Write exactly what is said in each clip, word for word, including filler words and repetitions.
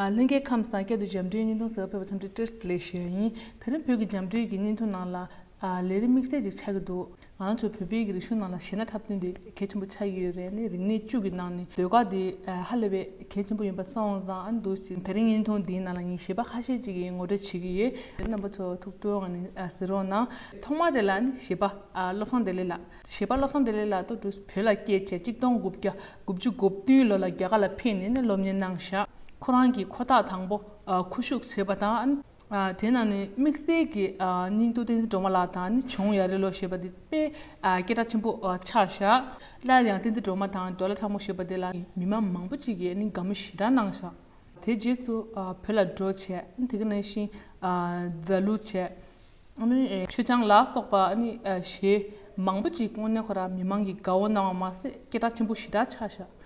ཨ། ལྷན་རྒྱས་ཁམས་བཟང་། བསྐྱར་དུ་འཇམ་སྤྲོའི་བརྙན་ཐུང་གཟིགས་པར་ཕེབས་པ་ཚང་མ་བཀྲ་ཤིས་བདེ་ལེགས་ཞུ་ཡ་ཡིན། དེ་རིང་བོད་ཀྱི་འཇམ་སྤྲོའི་གི་བརྙན་ཐུང་ནང་ལ། ཨ། ལས་རིགས་དམིགས་བསལ་ཅིག་ཆགས་ཀྱི་འདུག་ང་རང་ཚོ་བོད་པའི་གི་རིག་གཞུང་ནང་ལ་གཞས་སྣ་འཁྲབ་སྟོན་དེ་གལ་ཆེན་པོ་ཆགས་ཀྱི་ཡོད་རེད། ཨ་ནི་རིག་གནས་བཅུ་གི་ནང་ནས་ཟློས་གར་དེ། ཨ། ཧ་ལས་པའི་གལ་ཆེན་པོ་ཡིན་པ་སོང་ཙང་། ཨ་ནི་འདུག་ཅིག་དེ་རིང་བརྙན་ཐུང་འདིའི་ནང་ལ་ངས་གཞས་པ་ཁ་ཤས་ཅིག་གི་ངོ་སྤྲོད་བྱེད་ཀྱི་ཡོད། རྣམ་པ་ཚོ་ཐུགས་ཁུར་ངང་ནས། ཨ། གཟིགས་རོགས་གནང་། ཐོག་མ་དེ་ལ་ནི་གཞས་པ། ཨ། བློ་བཟང་བདེ་ལེགས་ལགས། གཞས་པ་བློ་བཟང་བདེ་ལེགས་ལགས་ཏོག་ཏོག་བོད་ལ་སྐྱེས་བྱས། གཅིག་སྟོང་དགུ་བརྒྱ་དགུ་བཅུ་གོ་བདུན་ལོ་ལ་རྒྱ་གར་ལ་ཕེབས་ནས་ནི་སློབ་གཉེར་གནང་བཞག་ཁོ་རང་གིས་ཁོ་ཐག་དང་པོ། ཨ། ཁུ་བྱུག་བཟོས་པ་དང་། ཨ། དེ་ནང་ནས་དམིགས་བསལ་གྱི། ཨ། སྙིང་སྡུག་བསྟན་འཛིན་སྒྲོལ་མ་ལགས་དང་ནི་བྱུང་ཡ་རེད་ལོ་ཞེས་པ་དེ་དཔེ། ཨ། སྐད་གྲགས་ཆེན་པོ། ཨ། ཆགས་བཞག་སླར་ཡང་བསྟན་འཛིན་སྒྲོལ་མ་དང་ཌོ་ལར་ཁྲ་མོ་ཞེས་པ་དེ་ལ་མི་མང་མང་པོ་ཅིག་གིས་ནི་དགའ་མོས་ཞེ་དྲག་གནང་བཞག་དེ་རྗེས་སུ། ཨ། བོད་ལ་འགྲོ་བྱས། དེ་ག་ནང་བཞིན། ཨ། རྫ་གླུ་བྱས། ཨ་ནི་མཆོད་ཆང་ལ་སོགས་པ། ཨ་ནི། ཨ། གཞས་མང་པོ་ཅིག་དངོས་གནས་ཁོ་རང་མི་མང་གིས་དགའ་བོ་གནང་བ་མ་ཟད། སྐད་གྲགས་ཆེན་པོ་ཞེ་དྲག་ཆགས་བཞག་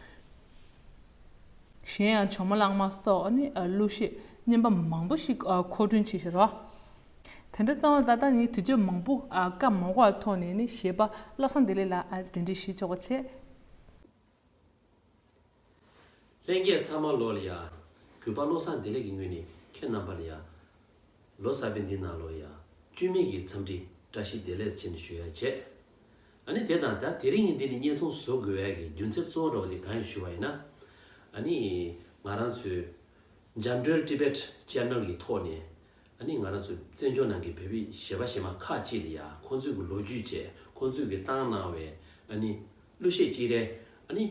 གཞན་ཡང་ཇོ་མོ་གླང་མ་སོགས། ཨ་ནི། ཨ། གླུ་གཞས་རྙིང་པ་མང་པོ་ཞིག་ཨ། མཁོ་སྤྲོད་བྱས་བཞག་རོ། དེ་འདྲ་སོང་ཙང་ད་ལྟ་ངས་དུས་ཚོད་མང་པོ། ཨ། བཀའ་མ་བསྒོ་བའི་ཐོག་ནས་ནི་གཞས་པ་བློ་བཟང་བདེ་ལེགས་ལགས། ཨ། འབྲེལ་འདྲིས་ཞུ་ཆོག་པ་བྱས། ལྷན་རྒྱས་ཚང་མ་ལོ་ལ་ཡ། གུས་པ་བློ་བཟང་བདེ་ལེགས་ཀྱི་ངོས་ནས་ཁྱེད་རྣམ་པ་ལ་ཡ། ལོ་གསར་པའི་འདི་ནང་ལོ་ཡ། བཅུ་མེད་ཀྱི་འཚམས་འདྲི་བཀྲ་ཤིས་བདེ་ལེགས་ཟེར་ནས་ཞུ་ཡ་བྱས། ཨ་ནི་དེ་དང་ད་དེ་རིང་ངས་འདི་ནས་བརྙན་ཐུང་བཟོ་དགོས་པའི་གི་རྒྱུ་མཚན་གཙོ་བོ་འདྲ་བོ་དེ་གང་ཡིན་ཞུ་བ་ཡིན་ན། ཨ་ནི་ང་རང་ཚོའི་འཇམ་སྒྲོལ་ཊི་བེཊ་ཅེ་ནལ་གྱི་ཐོག་ནས། ཨ་ནི་ང་རང་ཚོའི་བཙན་བྱོལ་ནང་གི་བོད་པའི་གཞས་པ་གཞས་མ་ཁག་ཅིག་ལ་ཡ། ཁོང་ཚོའི་གི་ལོ་རྒྱུས་བཅས། ཁོང་ཚོས་གི་བཏང་གནང་བའི། ཨ་ནི་གླུ་གཞས་ཅིག་རེད། ཨ་ནི་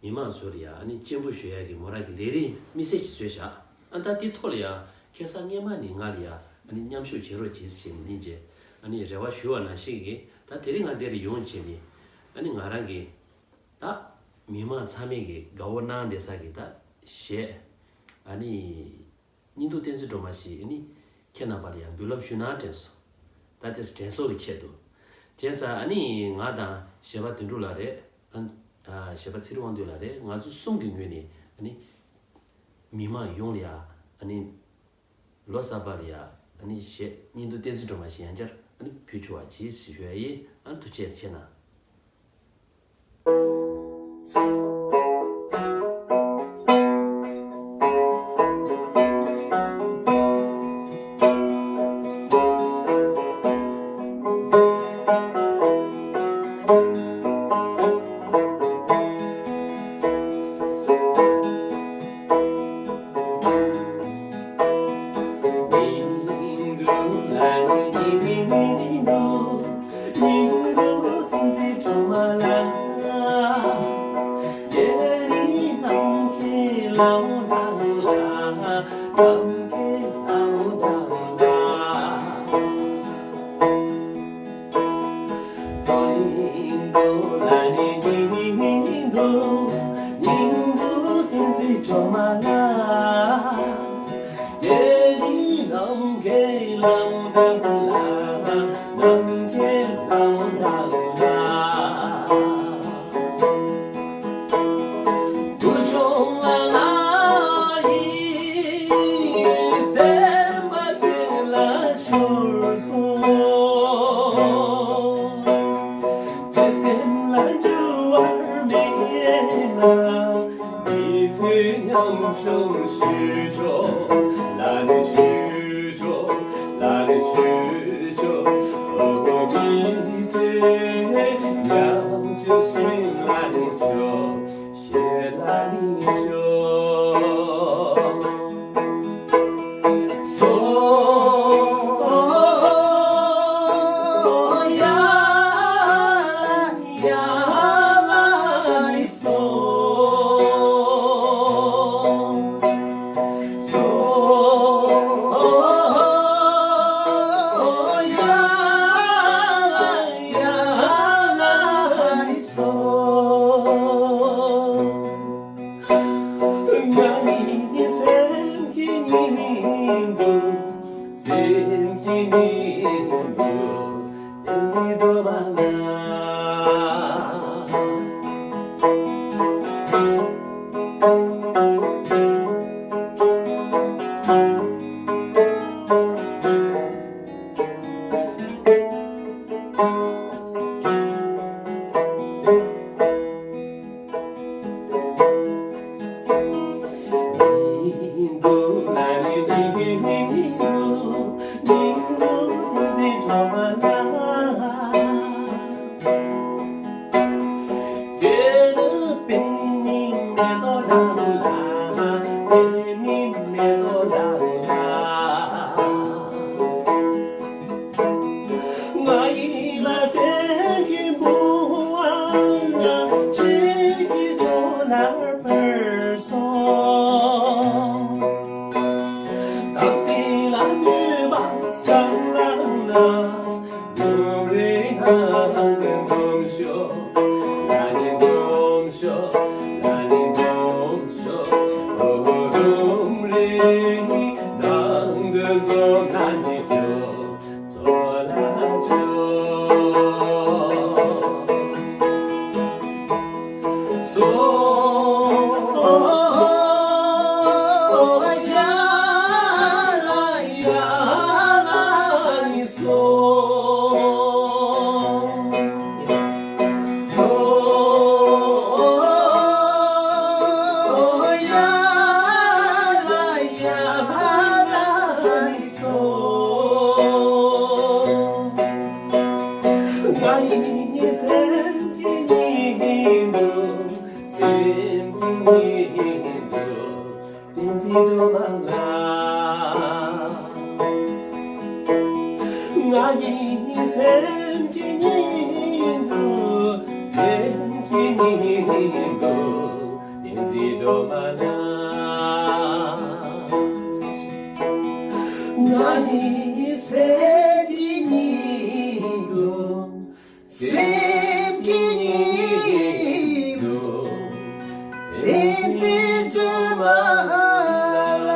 མི་མང་ཚོ་ལ་ཡ། ཨ་ནི་སྤྱན་འབུལ་ཞུ་ཡ་གི་མོ་རང་གི་ལས་རིམ་དམིགས་བསལ་ཅིག་བཟོས་བཞག་ཨ། ད་དེ་ཐོག་ལ་ཡ་ཁ་སང་སྔོན་མ་ནས་ང་ལ་ཡ། ཨ་ནི་མཉམ་ཞུགས་བྱེད་རོགས་བྱེད་ཟེར་ནས་སྙིང་རྗེ། ཨ་ནི་རེ་བ་ཞུ་བ་ནང་བཞིན་གི། ད་དེ་རིང་ང་འདིར་ཡོང་བྱས་ནས། ཨ་ནི་ང་རང་གི་ད་མི་མང་ཚང་མས་གི་དགའ་བོ་གནང་བསྡད་ས་གི་ད་གཞས། ཨ་ནི་སྙིང་སྡུག་བསྟན་འཛིན་སྒྲོལ་མ་ཞིག་ཨ་ནི་ཁྱེད་རྣམ་པ་ལ་ཡང་འབུལ་ལམ་ཞུ་ན་དྲན་སོང་། ད་དེ་དྲན་གསོ་གི་ཆེད་དུ། བྱས་ཙང་ཨ་ནི་ང་དང་གཞས་པ་དོན་གྲུབ་ལགས་རེད། ཨ། ཨ། གཞས་པ་ཚེ་རིང་དབང་འདུས་ལགས་རེད། ང་ཚོ་གསུམ་གྱི་ངོས་ནས་ཨ་ནི་མི་མང་ཡོངས་ལ་ཡ། ཨ་ནི་ལོ་གསར་པ་ལ་ཡ། ཨ་ནི་གཞས་སྙིང་སྡུག་བསྟན་འཛིན་སྒྲོལ་མ་ཞིག་ཡང་བསྐྱར་ཨ་ནི་ཕུལ་ཆོག་པ་གྱིས་ཞུ་ཡ་ཡིན། ཨ་ནི་ཐུགས་རྗེ་ཆེ་གནང་། མེ་ཏོག་ལ་ལ། དེ་ནི་མི་མེ་ཏོག་ལ་ལ། ང་ཡི་ལ་སེམས་ཀྱི་བུ་བ་ལ། ཁྱེད་ཀྱི་ཅོ་ལར་བར་སོང་། དམ་ཚིག་ལ་མཐུན་པ་བསམ་ལ་ན། ལུང་རིགས་ནང་དུ་འཛོམས་ཤོག་ང་ནི་འཛོམས་ཤོག་ང་ནི་འཛོམས་ཤོག་ལུང་རིགས་ནང་དུ་འཛོམས་ང་ནི་ཤོག་ཚོ་ལ་ཆོག་སོ། ཡ་ལ་ཡ་ལ་ནི་སོ། སོ། ཡ་ལ་ཡ་ལ་ནི་སོ། ང་ཡི་སེམས་ཀྱི་ཉིད་དུ། སེམས་ཀྱི་ཉིད་དུ། བསྟན་འཛིན་སྒྲོལ་མ་ལ། ང་ཡི་སེམས་ཀྱི་ཉིད་དུ། སེམས་ཀྱི་ཉིད་དུ། བསྟན་འཛིན་སྒྲོལ་མ་ལ། ང་ཡི་སེམས་ཀྱི་ཉིད་དུ། སེམས་ཀྱི་ཉིད་དུ། བསྟན་འཛིན་སྒྲོལ་མ་ལ།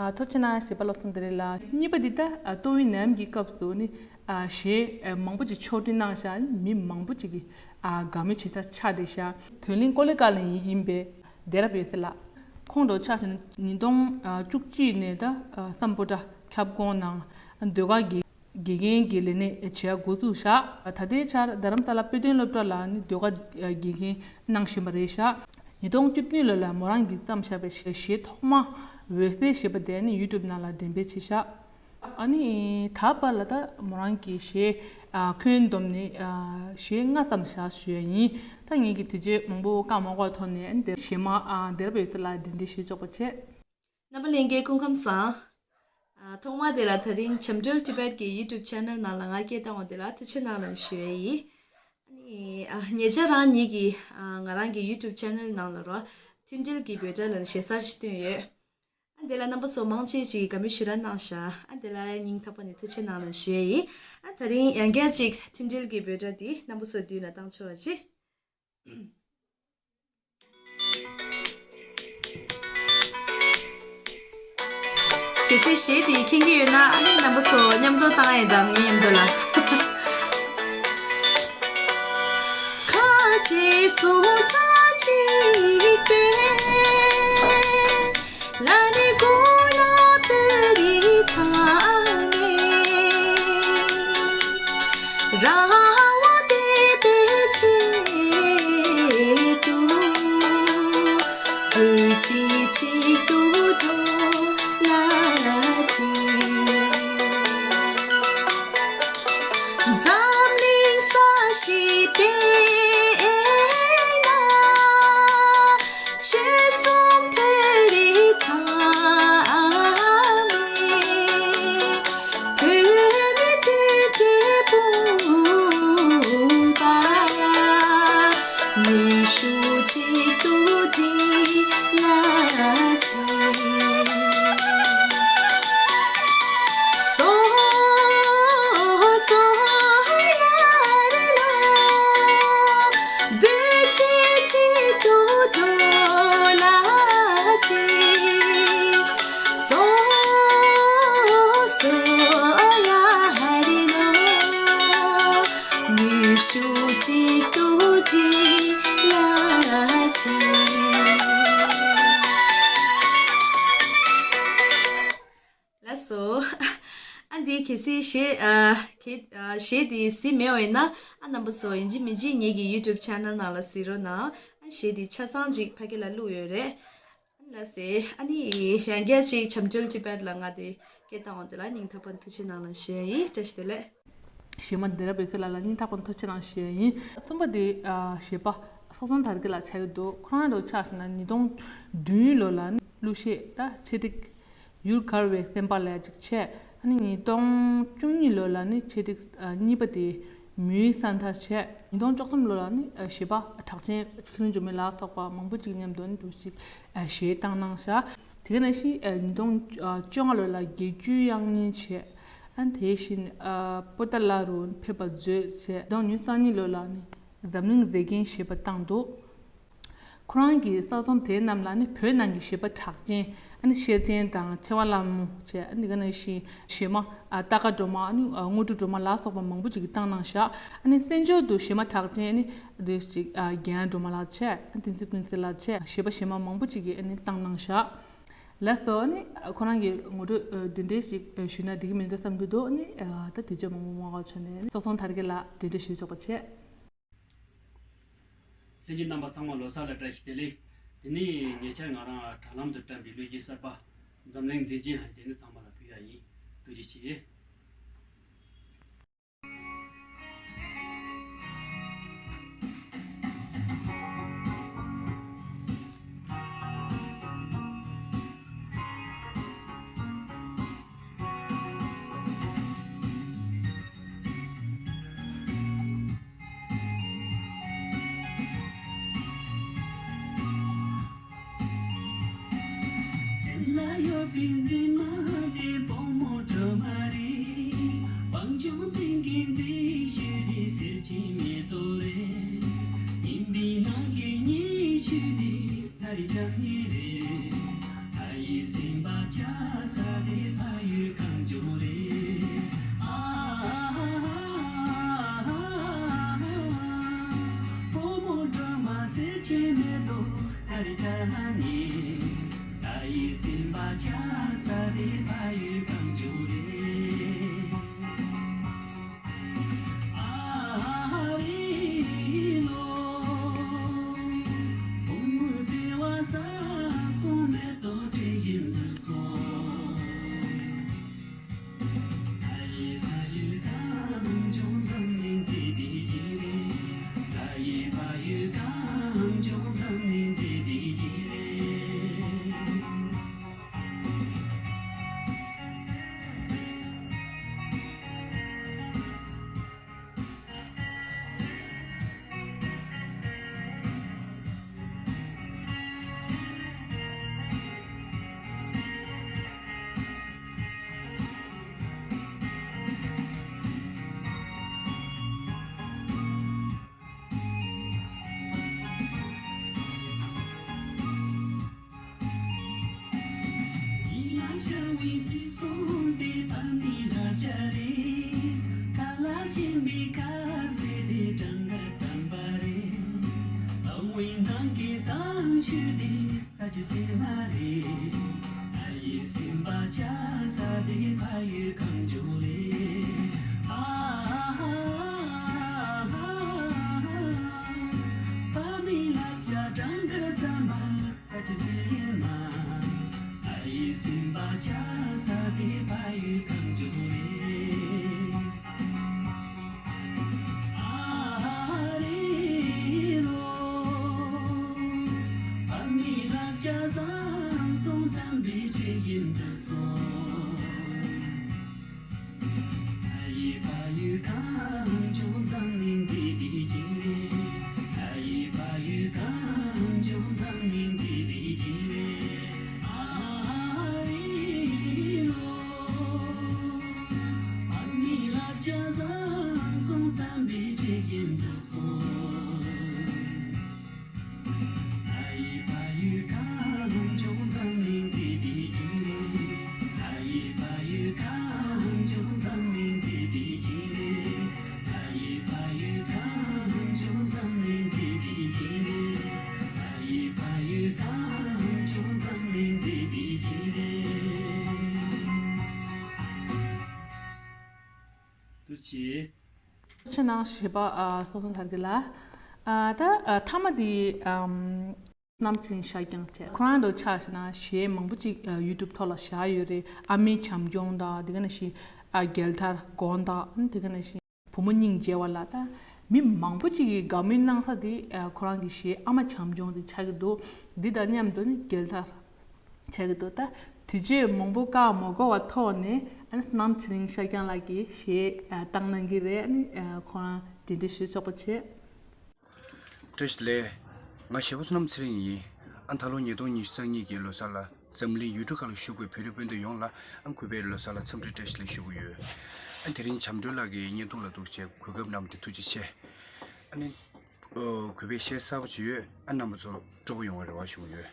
ཨ། ཐུགས་རྗེ་གནང་། གཟིགས་པ་བློ་བཟང་བདེ་ལེགས་ལགས། གཉིས་པ་འདི་ད་ཨ་ཏོག་དབྱིབས་ནད་ཡམས་ཀྱི་སྐབས་སུ་ནི་ཨ་གཞས་ཨ་མང་པོ་ཅིག་ཕྱོགས་སྒྲིག་གནང་བཞག་མི་མང་པོ་ཅིག་གིས་ཨ་དགའ་མོས་བྱེད་ས་ཆགས་བསྡད་བཞག་དོན་གླིང་ཀོ་ལི་གྷལ་ནས་ཡིན་པའི་བདེ་རབ་ཡོད་ཚད་ལགས། ཁོང་འདྲ་ཆགས་བཞག་ན་ཉིས་སྟོང་བཅུ་གཅིག་ནས་ད་ཨ་སམ་བྷོ་ཊ་ཁྱབ་ཁོངས་ནང་ཟློས་གར་དགེ་དགེ་རྒན་གྱི་ལས་གནས་བྱེད་ཡ་འགོ་བཙུགས་བཞག་ད་ལྟའི་ཆར་རྡ་རམ་ས་ལ་དཔེ་སྟོན་སློབ་གྲྭ་ལ་ནི་ཟློས་གར་དགེ་རྒན་གནང་བཞིན་པ་རེད་བཞག་ཉིས་སྟོང་བཅུ་བདུན་ལོ་ལ་མོ་རང་གིས་བརྩམས་བཞག་པའི་གཞས་ཐོག་མ་འོད་གསལ་ཞེས་པ་དེ་ནི་ཡུ་ཊུབ་ནང་ལ་འགྲེམས་སྤེལ་བྱས་བཞག་ཨ་ནི་ད་བར་ལ་ད་མོ་རང་གིས་གཞས་ཨ་ཁྱོན་བསྡོམས་ནས་ཨ་གཞས་ལྔ་ཙམ་བཞག་ཞུ་ཡ་ཡིན། ད་ངེད་ཀྱིས་དུས་ཚོད་མང་པོ་བཀག་མ་འགོག་ཐོག་ནས་ཨ་ནི་དེ་གཞས་མ་ཨ་བདེ་རབ་ཡོད་ཚད་ལ་འབྲེལ་འདྲིས་ཞུ་ཆོག་པ་བྱས། རྣམ་པ་ལྷན་རྒྱས་སྐུ་ཁམས་བཟང་། ཨ་ཐོག་མ་དེ་ལ་ད་རིང་འཆམ་གྲོལ་ཊི་བེཊ་ཀྱི་ཡུ་ཊུབ་ཆེ་ནལ་ནང་ལ་ང་སྐད་བཏང་བ་དེ་ལ་ཐུགས་རྗེ་གནང་ལབ་ཞུ་ཡ་ཡིན། ཨ་ནི་ཨ་ཉེ་ཆར་རང་ཉིད་ཀྱིས་ཨ་ང་རང་གི་ཡུ་ཊུབ་ཆེ་ནལ་ནང་ལ་རོ་མཐུན་སྒྲིལ་གྱི་འབོད་སྒྲ་ལབ་ནས་གཞས་གསར་ཞིག་བཏོན་ཡོད། ཨ་དེ་ལ་རྣམ་པ་ཚོ་མང་ཆེ་ཅིག་དགའ་མོས་ཞེ་དྲག་གནང་ཤག་ཨ་དེ་ལ་སྙིང་ཐག་པ་ནས་ཐུགས་རྗེ་གནང་ལབ་ཞུ་ཡ་ཡིན། ཨ་ད་རིང་ཡང་བསྐྱར་ཅིག་མཐུན་སྒྲིལ་གྱི་འབོད་སྒྲ་འདི་རྣམ་པ་ཚོའི་མདུན་ལ་བཏང་ཆོག་པ་བྱེད། གལ་སྲིད་གཞས་འདི་མཁྱེན་གྱི་ཡོད་ན་ཨ་ནི་རྣམ་པ་ཚོ་མཉམ་དུ་བཏང་ཡས་དང་ངའི་མཉམ་དུ་ལ། ཁ་ཆེ་སོ་ཁྲ་ཅིག་པས། ལ་ནི་གོ་ལ་པེ་རི་ཚང་མེ། ར་བ་དེ་པེ་ཆེ་ཏུ། བུ་ཚི་ཆེ་ཏུ་ཏོ་ལ་ཅི། འཛམ་གླིང་ས་གཞི་སྟེང་ན། ཆོལ་གསུམ་བོད་རིགས་ཚང་མས། བོད་མི་བོད་འདྲེས་སྤུན་པ། ནུས་ཤུགས་གཅིག་ཏུ་སྒྲིལ་ལ་བྱེད། སོ་སོ་ཡ་རེ་ལོ། བོད་ཚེ་གཅིག་ཏུ་འགྲོ་ལ་བྱེད། སོ་སོ་ཡ་རེ་ལོ། ནུས་ཤུགས་གཅིག་ཏུ་སྒྲིལ་ལ་བྱེད། ལགས་སོ། ཨ་འདི་གལ་སྲིད་གཞས་ཨ་གལ་ཨ་གཞས་འདི་གཟིགས་མེད་པ་ཡིན་ན་ཨ་རྣམ་པ་ཚོ་ཡིན་གཅིག་མིན་གཅིག་ངེད་ཀྱི་ཡུ་ཊུབ་ཆེ་ནལ་ནང་ལ་གཟིགས་རོགས་གནང་། ཨ་གཞས་འདི་ཆ་ཚང་ཅིག་ཕ་གི་ལ་བླུགས་ཡོད་རེད། ལགས་སེ། ཨ་ནི་ཡང་བསྐྱར་ཅིག་འཆམ་གྲོལ་ཊི་བེཊ་ལ་ང་དེ་ སྐད་བཏང་བ་དེ་ལ་སྙིང་ཐག་པ་ནས་ཐུགས་རྗེ་གནང་ལ་ཞུ་ཡ་ཡིན། བཀྲ་ཤིས་བདེ་ལེགས། གཞས་མ་འདི་ར་བོད་ཟེར་ལགས་ལ་སྙིང་ཐག་པ་ནས་ཐུགས་རྗེ་གནང་ཞུ་ཡ་ཡིན། གསུམ་པ་དེ་ཨ་གཞས་པ་སོག་ཙང་དར་རྒྱས་ལགས་ཆགས་ཀྱི་འདུག་ཁོ་རང་ལོ་ཆ་བཞག་ན་ཉིས་སྟོང་བདུན་ལོ་ལ་ནི་གླུ་གཞས་ད་ཆེད་སྒྲིག་ཡུལ་གར་བའི་སེམས་པ་ལ་ཅིག་བྱས། ཨ་ནི་ཉིས་སྟོང་བཅུ་གཉིས་ལོ་ལ་ནི་ཆེད་སྒྲིག་ཨ་གཉིས་པ་དེ་མུའི་ས་མཐར་བྱས། ཉིས་སྟོང་བཅུ་གསུམ་ལོ་ལ་ནི་ཨ་གཞས་པ་གྲགས་ཅན་ཁྱི་རོ་ཇོ་མེ་ལགས་སོགས་པ་མང་པོ་ཅིག་མཉམ་དུ་ནི་འདུག་ཅིག་ཨ་གཞས་བཏང་གནང་ཤག་དེ་ག་ནང་བཞིན་ཨ་ཉིས་སྟོང་བཅོ་ལྔ་ལོ་ལ་དགེ་བཅུའི་དབྱངས་སྙན་བྱས། ཨ་ནི་དེ་བཞིན་ཨ་པོ་ཏཱ་ལ་རུ་ཕེབས་པ་མཛོད་བྱས། ཉིས་སྟོང་ཉི་ཤུ་རྩ་གཉིས་ལོ་ལ་ནི་འཛམ་གླིང་མཛེས་རྒྱན་ཞེས་པ་བཏང་འདུག་ཁོ་རང་གི་གསར་རྩོམ་དེ་རྣམས་ལ་ནི་བོད་ནང་གི་གཞས་པ་གྲགས་ཅན་ཨ་ནི་ཤེར་ཕྱིན་དང་ཆེ་བ་ལྷ་མོ་བཅས། ཨ་ནི་དེ་ག་ནང་བཞིན་གཞས་མ་ཨ་སྟག་ཁ་སྒྲོལ་མ། ཨ་ནི་ཨ་དངོས་གྲུབ་སྒྲོལ་མ་ལ་སོགས་པ་མང་པོ་ཅིག་གིས་བཏང་གནང་ཤག་ཨ་ནི་བཙན་བྱོལ་དུ་གཞས་མ་གྲགས་ཅན་ཨ་ནི་དེ་ཅིག་ཨ་རྒན་སྒྲོལ་མ་ལགས་བཅས། ཨ་བསྟན་འཛིན་ཀུན་གསལ་ལགས་བཅས་གཞས་པ་གཞས་མ་མང་པོ་ཅིག་གིས་ཨ་ནི་བཏང་གནང་ཤག་ལགས་སོ། ཨ་ནི་ཁོ་རང་གི་ངོ་སྤྲོད་ཨ་འདི་འདྲས་ཅིག་ཨ་ཞུས་ན་འགྲིག་གི་མིན་འགྲོ་བསམ་གྱི་འདུག་ཨ་ནི་ཨ་ད་དུས་ཚོད་མང་པོ་མ་འགོར་བྱས་ནས་སོག་ཙང་དར་རྒྱས་ལགས་འབྲེལ་འདྲིས་ཞུ་ཆོག་པ་བྱས། ལྷན་རྒྱས་རྣམ་པ་ཚང་མ་ལོ་གསར་ལ་བཀྲ་ཤིས་བདེ་ལེགས། དེ་ནས་ཉེ་ཆར་ང་རང་དྲ་ལམ་དུ་བཀྲམ་པའི་གླུ་གཞས་གསར་པ་འཛམ་གླིང་མཛེས་རྒྱན་ཧ་དེ་ནི་ཚང་མ་ལ་ཕུལ་ཡ་ཡིན། ཐུགས་རྗེ་ཆེ། སེམས་ལ་ཡོད་པའི་མཛེས་མ་དེ་བུ་མོ་སྒྲོལ་མ་རེད། དབང་ཕྱུག་མདུན་གྱི་མཛེས་ཤོས་དེ་གསེར་གྱི་མེ་ཏོག་རེད། སྙིང་གི་ནང་གི་མཉེས་ཤོས་དེ་ད་རེས་སྐྲག་ཉེས་རེད། ད་ཡི་སེམས་པ་ཆགས་ས་དེ་ཕ་ཡུལ་གངས་ལྗོངས་རེད། ཨ་ཧ་ཧ་ཧ་ཧ། བུ་མོ་སྒྲོལ་མ་གསེར་གྱི་མེ་ཏོག་ད་རེས་སྐྲག་ཉེས། ད་ཡི་སེམས་པ་ཆགས་ས་དེ་ཕ་ཡུལ་གངས་ལྗོངས་རེད། ཨ་རི་ལོ། བུ་མོའི་བརྩེ་བ་ཟ་སོང་། མེ་ཏོག་དྲི་ཞིམ་དུ་སོང་། ད་ཡི་ཕ་ཡུལ་གངས་ལྗོངས་འཛམ་གླིང་མཛེས་པའི་རྒྱན་རེད། ད་ཡི་ཕ་ཡུལ་གངས་ལྗོངས་འཛམ་གླིང་མཛེས་པའི་རྒྱན་རེད། ཡིད་ལ་ཤར་བའི་ཚིག་གསུམ་དེ་ཕ་མའི་བསླབ་བྱ་རེད། ཁ་ལ་ཞེན་པའི་ཁ་ཟས་དེ་གྲངས་ཀ་ཙམ་པ་རེད། ཨ་བའི་ནང་གི་གཏམ་ཤོད་དེ་ས་ཆུ་སེར་མ་རེད། ཨ་ཡི་སེམས་པ་ཆགས་ས་དེ་ཕ་ཡུལ་གངས་ལྗོངས་རེད། ཨ་ཧ་ཧ་ཧ། ཕ་མའི་བསླབ་བྱ་གྲངས་ཀ་ཙམ་པ། ས་ཆུ་སེར་མ། ཨ་ཡི་སེམས་པ་ཆགས་ས་དེ་ཕ་ཡུལ་གངས་ལྗོངས་རེད། ཨ་རི་ལོ། ཕ་མའི་བསླབ་བྱ་བཟང་སོང་། བསམ་པའི་དྲི་ཞིམ་དུ་སོང་། ད་ཡི་ཕ་ཡུལ་གངས་ལྗོངས་འཛམ་གླིང་མཛེས་པའི་རྒྱན་རེད། ད་ཡི་ཕ་ཡུལ་གངས་ལྗོངས་འཛམ་གླིང་མཛེས་པའི་རྒྱན་རེད། ཨ་རི་ལོ། ཕ་མའི་བསླབ་བྱ་བཟང་སོང་། བསམ་པའི་དྲི་ཞིམ་དུ་སོང་། ད་ཡི་ཕ་ཡུལ་གངས་ལྗོངས་འཛམ་གླིང་མཛེས་པའི་རྒྱན་རེད། ད་ཡི་ཕ་ཡུལ་གངས་ལྗོངས་འཛམ་གླིང་མཛེས་པའི་རྒྱན་རེད། ད་ཡི་ཕ་ཡུལ་གངས་ལྗོངས་འཛམ་གླིང་མཛེས་པའི་རྒྱན་རེད། ད་ཡི་ཕ་ཡུལ་གངས་ལྗོངས་འཛམ་གླིང་མཛེས་པའི་རྒྱན་རེད། ཐུགས་རྗེ་ཆེ། ཆེ་ནང་གཞས་པ་ཨ་སོག་ཙང་དར་རྒྱས་ལགས། ཨ་ད་ཨ་མཐའ་མ་དེ་ཨམ། རྣམ་ཅན་ཤར་རྐྱང་བྱས། ཁོ་རང་ལ་ཆ་བཞག་ན་གཞས་མང་པོ་ཅིག་ཡུ་ཊུབ་ཐོག་ལ་བཞག་ཡོད་རེད། ཨ་མའི་བྱམས་སྐྱོང་དང་། དེ་ག་ནང་བཞིན་རྒྱལ་དར་དགོངས་དག་དེ་ག་ནང་བཞིན་བུ་མོ་སྙིང་རྗེ་བ་ལ། ད་མི་མང་པོ་ཅིག་གིས་དགའ་མོས་གནང་ས་དེ་ཁོ་རང་གི་གཞས་ཨ་མ་བྱམས་སྐྱོང་དེ་ཆགས་ཀྱི་འདུག་འདི་དང་མཉམ་དུ་ནི་རྒྱལ་དར་ཆགས་ཀྱི་འདུག་ད་དུས་ཚོད་མང་པོ་བཀག་མ་དགོས་པ་ཐོག་ནས། ཨ་ནི་རྣམ་ཚེ་རིང་ཤར་རྐྱང་ལགས་ཀྱིས་གཞས་བཏང་གནང་གི་རེད། ཨ་ནི་ཁོ་རང་གདན་འདྲེན་ཞུས་ཆོག་པ་བྱས། བཀྲ་ཤིས་བདེ་ལེགས། ང་གཞས་པ་བསོད་ནམས་ཚེ་རིང་ཡིན། ཨ་ད་ལོ་ཉིས་སྟོང་ཉི་ཤུ་རྩ་གཉིས་ཀྱི་ལོ་གསར་ལ་འཛམ་གླིང་ཡུལ་གྲུ་ཁག་ལ་བཞུགས་པའི་བོད་རིགས་སྤུན་ཟླ་ཡོངས་ལ་ཨ་གུས་པའི་ལོ་གསར་ལ་འཚམས་འདྲི་བཀྲ་ཤིས་བདེ་ལེགས་ཞུ་གི་ཡོད། ཨ་དེ་རིང་བྱམས་སྒྲོལ་ལགས་ཀྱི་བརྙན་ཐུང་ལ་འདུག་བྱས་གོ་སྐབས་གནང་བ་དེ་ཐུགས་རྗེ་ཆེ། ཨ་ནི་ཨོ་གུས་པའི་གཞས་གསར་པ་ཅིག་ཡོད། ཨ་རྣམ་པ་ཚོ་སྤྲོ་པོ་ཡོང་བའི་རེ་བ་ཞུ་གི་ཡོད།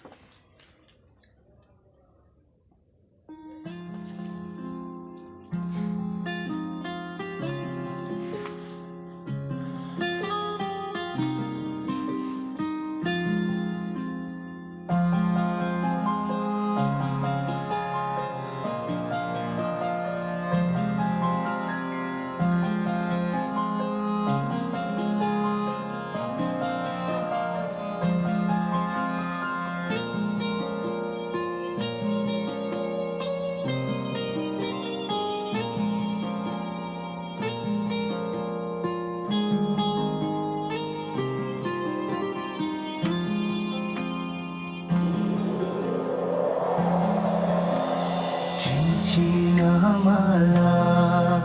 དྲིན་ཆེན་ཨ་མ་ལགས།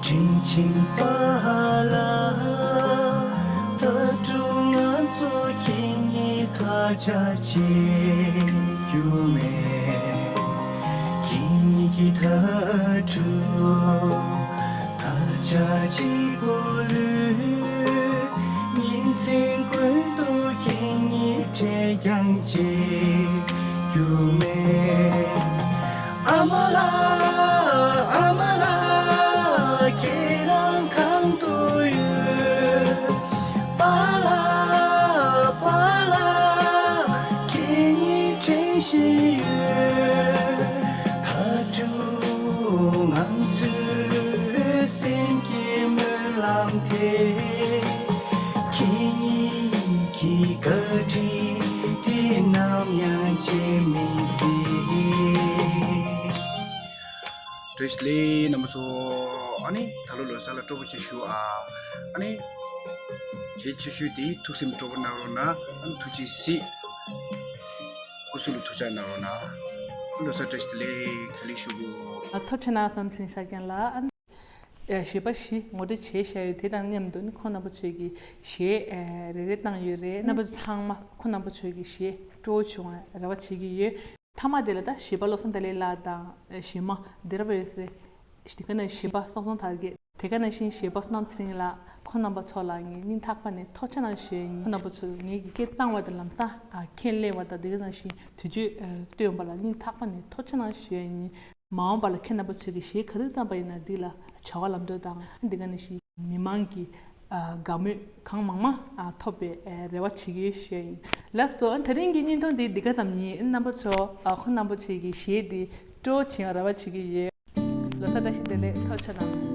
དྲིན་ཆེན་པཱ་ལགས། ད་དུང་ང་ཚོ་ཁྱེད་གཉིས་ཐག་ཆ་བཅད་རྒྱུ་མེད། ཁྱེད་གཉིས་ཀྱི་ཐག་གྲུ་ད་ཆ་གཅིག་པུ་ལུས། ཉིན་མཚན་ཀུན་ཏུ་ཁྱེད་གཉིས་བྲལ་ཀྱང་བརྗེད་རྒྱུ་མེད། ཨ་མ་ལགས། ཨ་མ་ལགས། ཁྱེད་རང་གང་དུ་ཡོད། པཱ་ལགས། པཱ་ལགས། ཁྱེད་གཉིས་དྲན་བཞིན་ཡོད། ད་དུང་ང་ཚོའི་སེམས་ཀྱི་སྨོན་ལམ་དེ། ཁྱེད་གཉིས་ཀྱི་བཀའ་དྲིན་དེ་ནམ་ཡང་བརྗེད་མི་སྲིད། བཀྲ་ཤིས་བདེ་ལེགས་རྣམ་པ་ཚོ། ཨ་ནི་ད་ལོ་ལོ་གསར་ལ་སྤྲོ་པོ་ཅིག་ཞུ་ཨ། ཨ་ནི་གལ་ཆེ་ཤོས་དེ་ཐུགས་སེམས་སྤྲོ་པོ་གནང་རོགས་གནང་། ཨ་ནི་ཐུགས་རྗེ་གཟིགས། སྐུ་གཟུགས་ལ་ཐུགས་ཅག་གནང་རོགས་གནང་། ལོ་གསར་བཀྲ་ཤིས་བདེ་ལེགས་ག་ལེ་ཞུ་གི། ཨ་ཐུགས་རྗེ་གནང་། རྣམ་ཚེ་རིང་ཤར་རྐྱང་ལགས། ཨ་ནི་གཞས་པ་བཞི་ངོ་སྤྲོད་བྱས་བཞག་ཡོད། དེ་དང་མཉམ་དུ་ནི་ཁོང་རྣམ་པ་ཚོས་ཀྱི་གཞས་རེ་རེ་བཏང་ཡོད་རེད། རྣམ་པ་ཚོ་ཚང་མ་ཁོང་རྣམ་པ་ཚོས་ཀྱི་གཞས་སྤྲོ་བོ་བྱུང་བའི་རེ་བ་བྱེད་ཀྱི་ཡོད། མཐའ་མ་དེ་ལ་ད་གཞས་པ་བློ་བཟང་དར་རྒྱས་ལགས་དང་། གཞས་མ་སྡེ་ར་བ་ཡོད་སེ། དེ་ག་ནང་བཞིན་གཞས་པ་སོང་ཙང་དར་རྒྱས། དེ་ག་ནང་བཞིན་གཞས་པ་བསོད་ནམས་ཚེ་རིང་ལགས། ཁོང་རྣམ་པ་ཚོ་ལ་ངས་སྙིང་ཐག་པ་ནས་ཐུགས་རྗེ་གནང་ཞུ་ཡ་ཡིན། ཁོང་རྣམ་པ་ཚོས་ངེད་ཀྱི་སྐད་བཏང་བ་དང་ལམ་སང་ཨ་ཁས་ལེན་པ་དང་། དེ་ག་ནང་བཞིན་དུས་ཚོད་ཨ་བཏོན་པ་ལ་སྙིང་ཐག་པ་ནས་ཐུགས་རྗེ་གནང་ཞུ་ཡ་ཡིན། མ་འོངས་པ་ལ་ཁྱེད་རྣམ་པ་ཚོས་ཀྱི་གཞས་ག་རེ་བཏང་པ་ཡིན་ན་འདི་ལ་བྱ་བ་ལམ་འགྲོ་དང་། དེ་ག་ནང་བཞིན་མི་མང་གི་ཨ་དགའ་མོས་གང་མང་མང་ཨ་ཐོབ་པའི་ཨ་རེ་བ་བྱེད་ཀྱི་ཡོད་ཞུ་ཡ་ཡིན། ལགས་སོ། དེ་རིང་གི་བརྙན་ཐུང་འདི་འདི་ག་ཙམ་ཡིན། རྣམ་པ་ཚོ་ཨ་ཁོང་རྣམ་པ་ཚོས་ཀྱི་གཞས་འདི་སྤྲོ་བོ་བྱེད་ཡ་རེ་བ་བྱེད་ཀྱི་ཡོད། ལོ་གསར་བཀྲ་ཤིས་བདེ་ལེགས། ཐུགས་རྗེ་གནང་།